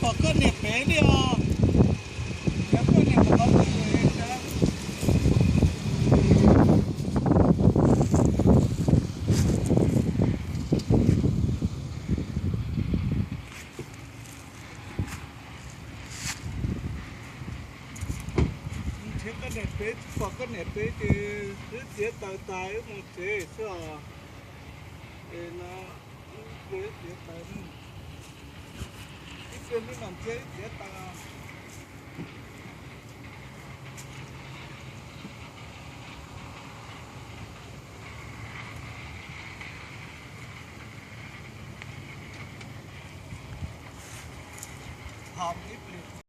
Koj niam pem li os. Koj niam pem os. Nrhiav koj niam pem, tsis pom koj niam pem ces wb txiav taws tas wb mus tsev xwb os. Es no, wb txiav taws, ib pliag wb mam nrhiav wb txiav taws. Ho ib pliag.